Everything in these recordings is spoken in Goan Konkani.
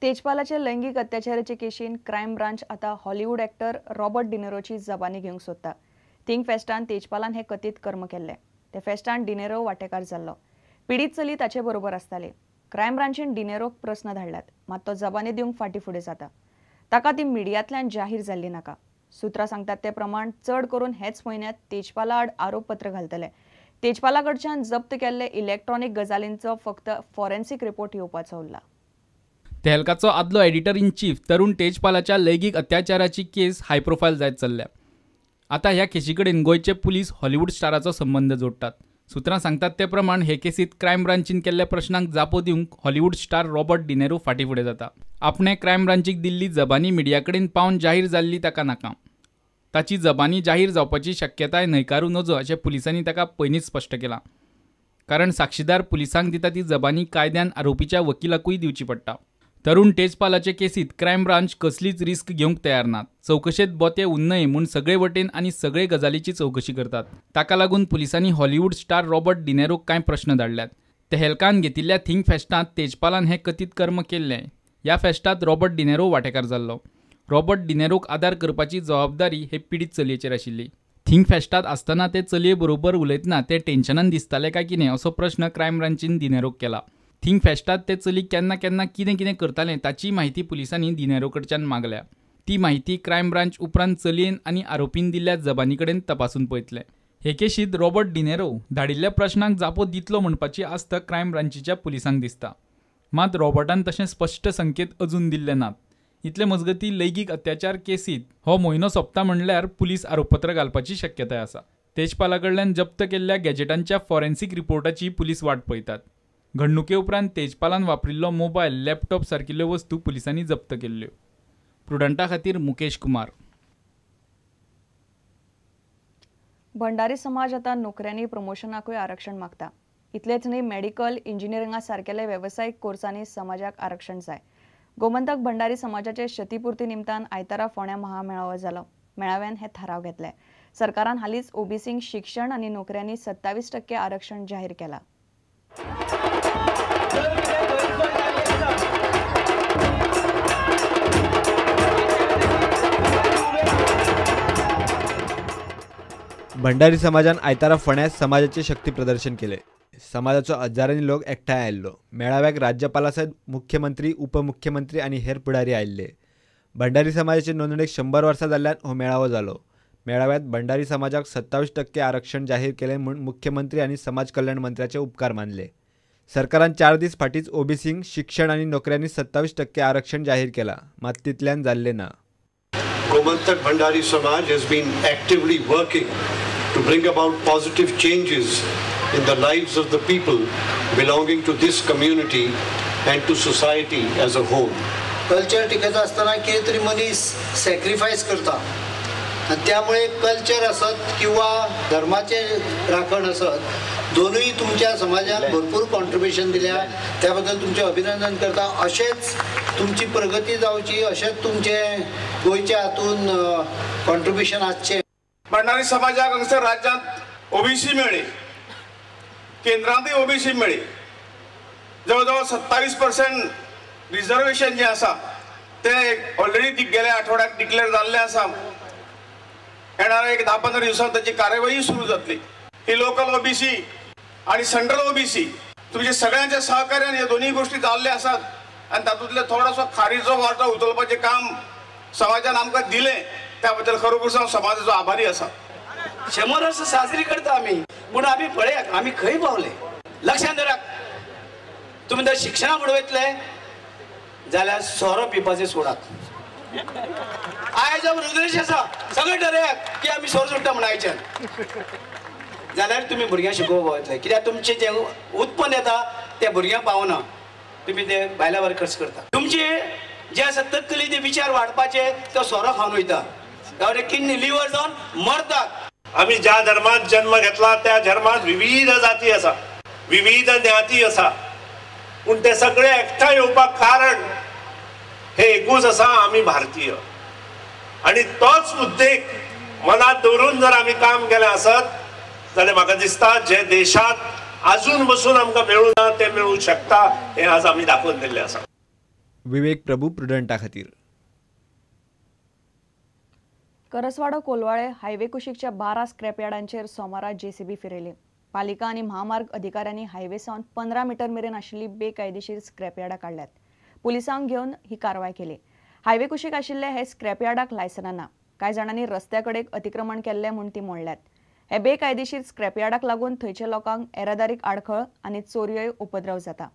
तेजपालाचे लैंगिक अत्याचाराचे केशीन क्रायम ब्रांच आता हॉलिवूड एक्टर रॉबर्ट डिनेरोची जबानी घेवंक सोदता। थिंक फेस्टान तेजपालान हे कथीत कर्म केल्ले। ते फेस्टान डिनेरो वांटेकार जाल्लो। पिडीत चली ताचे बरोबर आसताली। क्रायम ब्रांचीन डिनेरोक प्रस्न धाडल्यात, मात तो जबानी दिवंक फाटी फुडें जाता। ताका ती मिडियांतल्यान जाहीर जाल्ली नाका। सूत्रां सांगतात ते प्रमाण चड करून हेच म्हयन्यांत तेजपाला आड आरोपपत्र घालतले। तेजपाला कडच्यान जप्त केल्ले इलेक्ट्रॉनिक गजालींचो फक्त फॉरेन्सिक रिपोर्ट येवपाचो उरला। तेहलकाचो आदलो एडिटर इन चीफ तरुण तेजपालाच्या लैंगिक अत्याचाराची केस हाय प्रोफायल जायत चल्ल्या। आतां ह्या केशी कडेन गोंयचे पुलीस हॉलिवूड स्टाराचो संबंद जोडटात। सूत्रां सांगतात ते प्रमाण हे केसीत क्रायम ब्रांचीन केल्ल्या प्रश्नांक जापो दिवंक हॉलिवूड स्टार रॉबर्ट डिनेरो फाटी फुडें जाता। आपणे क्रायम ब्रांचीक दिल्ली जबानी मिडिया कडेन पावन जाहीर जाल्ली ताका नाका। ताची जबानी जाहीर जावपाची शक्यताय न्हयकारूं नजो अशें पुलिसांनी ताका पयलींच स्पश्ट केलां। कारण साक्षीदार पुलिसांक दिता ती जबानी कायद्यान आरोपीच्या वकिलाकूय दिवची पडटा। तरुण तेजपालाचे केसीत क्रायम ब्रांच कसलीच रिस्क घेवंक तयार नात। चवकशेंत बोते उन्नय म्हूण सगळे वटेन आनी सगळे गजालीची चवकशी करतात। ताका लागून पुलिसांनी हॉलिवूड स्टार रॉबर्ट डिनेरोक कांय प्रश्न धाडल्यात। तेहलकान घेतिल्ल्या थिंक फेस्टांत तेजपालान हें कथीत कर्म केल्लें। ह्या फेस्टांत रॉबर्ट डिनेरो वांटेकार जाल्लो। रॉबर्ट डिनेरोक आदार करपाची जबाबदारी हे पिडीत चलयेचेर आशिल्ली। थिंक फेस्टांत आसतना ते चलये बरोबर उलयतना ते टेन्शनान दिसताले काय कितें असो प्रश्न क्रायम ब्रांचीन डिनेरोक केला। थिंक फेस्टांत ते चली केन्ना केन्ना कितें कितें करतालें ताची म्हायती पुलिसांनी डिनेरो कडच्यान मागल्या। ती म्हायती क्रायम ब्रांच उपरांत चलयेन आनी आरोपीन दिल्ल्या जबानी कडेन तपासून पळयतले। हे केशींत रॉबर्ट डिनेरो धाडिल्ल्या प्रश्नांक जापो दितलो म्हणपाची आस्त क्रायम ब्रांचीच्या पुलिसांक दिसता। मात रॉबर्टान तशें स्पश्ट संकेत अजून दिल्ले नात। इतले मजगती लैंगिक अत्याचार केसीत हो म्हयनो सोंपता म्हणल्यार पुलीस आरोपपत्र घालपाची शक्यताय आसा। तेजपाला कडल्यान जप्त केल्ल्या गॅजेटांच्या फॉरेन्सिक रिपोर्टाची पुलीस वाट पळयतात। घडणुके उपरांत तेजपालान वापरिल्लो मोबायल, लॅपटॉप सारकिल्ल्यो वस्तू पुलिसांनी जप्त केल्ल्यो। प्रुडंटा खातीर मुकेश कुमार। भंडारी समाज आता नोकऱ्यांनी प्रमोशनाकूय आरक्षण मागता। इतलेच न्हय, मेडिकल, इंजिनियरिंगा सारकेले वेवसायीक कोर्सांनी समाजाक आरक्षण जाय। गोमंतक भंडारी समाजाचे शतीपुर्ती निमतान आयतारा फोंड्या महामेळावो जालो। मेळाव्यान हे थाराव घेतले। सरकारान हालींच ओबीसींक शिक्षण आनी नोकऱ्यांनी 27% आरक्षण जाहीर केलां। भंडारी समाजान आयतारा फोंड्यात समाजाचे शक्ती प्रदर्शन केले। समाजाचो हजारांनी लोक एकठांय आयिल्लो। मेळाव्याक राज्यपाला सयत मुख्यमंत्री, उपमुख्यमंत्री आनी हेर फुडारी आयिल्ले। भंडारी समाजाचे नोंदणीक 100 वर्सां जाल्ल्यान हो मेळावो जालो। मेळाव्यात भंडारी समाजाक 27% आरक्षण जाहीर केलें म्हूण मुख्यमंत्री आनी समाज कल्याण मंत्र्याचे उपकार मानले। सरकारान 4 दीस फाटींच ओबीसींक शिक्षण आनी नोकऱ्यांनी 27% आरक्षण जाहीर केलां, मात तितल्यान जाल्लें ना। Gomantak Bhandari Samaj has been actively working to bring about positive changes in the lives of the people belonging to this community and to society as a whole. Culture टिकत असताना कितें तरी मनीस सॅक्रिफायस करता आनी त्यामुळे कल्चर असत किंवा धर्माचे राखण असत, दोनूय तुमच्या समाजान भरपूर कॉन्ट्रिब्युशन दिल्या, त्याबद्दल तुमचें अभिनंदन करता। अशेंच तुमची प्रगती जावची, अशेंच तुमचे गोंयच्या हातून कॉन्ट्रिब्युशन आसचें। भंडारी समाजाक हांगसर राज्यांत ओबीसी मेळ्ळी, केंद्रांतूय ओबीसी मेळ्ळी। जवळ जवळ 27% रिजर्वेशन जें आसा तें ऑलरेडी गेल्या आठवड्याक डिक्लेअर जाल्लें आसा। येणाऱ्या एक 10-15 दिवसांत ताची कार्यवाही सुरू जातली। ही लोकल ओबीसी आनी सेंट्रल ओबीसी तुमच्या सगळ्यांच्या सहकार्यान हे दोन्ही गोष्टी जाल्ले आसात आनी तातूंतले थोडोसो खारीचो वांटो उचलपाचें काम समाजान आमकां दिलें, त्या बद्दल खरोखर हांव समाजाचो आभारी आसा। 100 वर्सां साजरी करता आमी, पूण आमी पळयात आमी खंय पावले। लक्षांत धरात, तुमी जर शिक्षणाक उडयतले जाल्यार सोरो पिवपाचें सोडात। आयज हृदयेश आसा, सगळे ठरयात की आमी सोरो सोडटा म्हूण आयच्यान, जाल्यार तुमी भुरग्यांक शिकोवपाक वतले। कित्याक तुमचें जें उत्पन्न येता तें भुरग्यांक पावना, तुमी ते भायल्या भायर खर्च करता। तुमचे जे आसा तकली ते विचार वाडपाचे तो सोरो खावन वयता, त्यामुळे किडनी लिव्हर जावन मरतात। आमी ज्या धर्मात जन्म घेतला त्या धर्मात विविध जाती आसा, विविध ज्ञाती आसा, पूण ते सगळे एकठांय येवपाक कारण हे एकूच आसा, आमी भारतीय। आनी तोच उद्देग मनात दवरून जर आमी काम केलें आसत जाल्यार म्हाका दिसता जे देशात अजून बसून आमकां मेळूं ना ते मेळूं शकता, हें आज आमी दाखोवन दिल्लें आसा। विवेक प्रभू, प्रुडंटा खातीर. करसवाडो कोलवाळे हायवे कुशीकच्या 12 स्क्रॅपयार्डांचेर सोमारा जेसीबी फिरयली. पालिका आनी म्हामार्ग अधिकाऱ्यांनी हायवे सावन 15 मिटर मेरेन आशिल्ली बेकायदेशीर स्क्रॅपयार्डां काडल्यात. पुलिसांक घेवन ही कारवाय केली. हायवे कुशीक आशिल्ले हे स्क्रॅपयार्डाक लायसनां ना. कांय जाणांनी रस्त्या कडेक अतिक्रमण केल्लें म्हूण ती मोडल्यात. हे बेकायदेशीर स्क्रॅपयार्डाक लागून थंयच्या लोकांक येरादारीक आडखळ आनी चोरयोय उपद्रव जाता.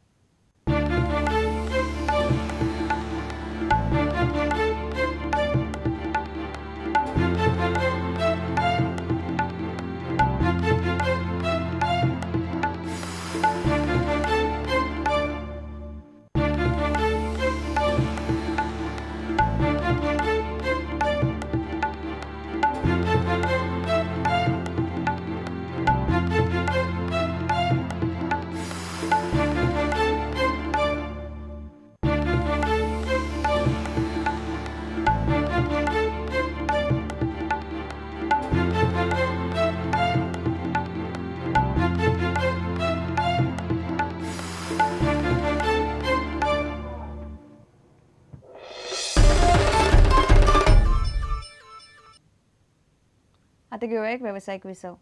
आतां घेवया एक वेवसायीक विसव.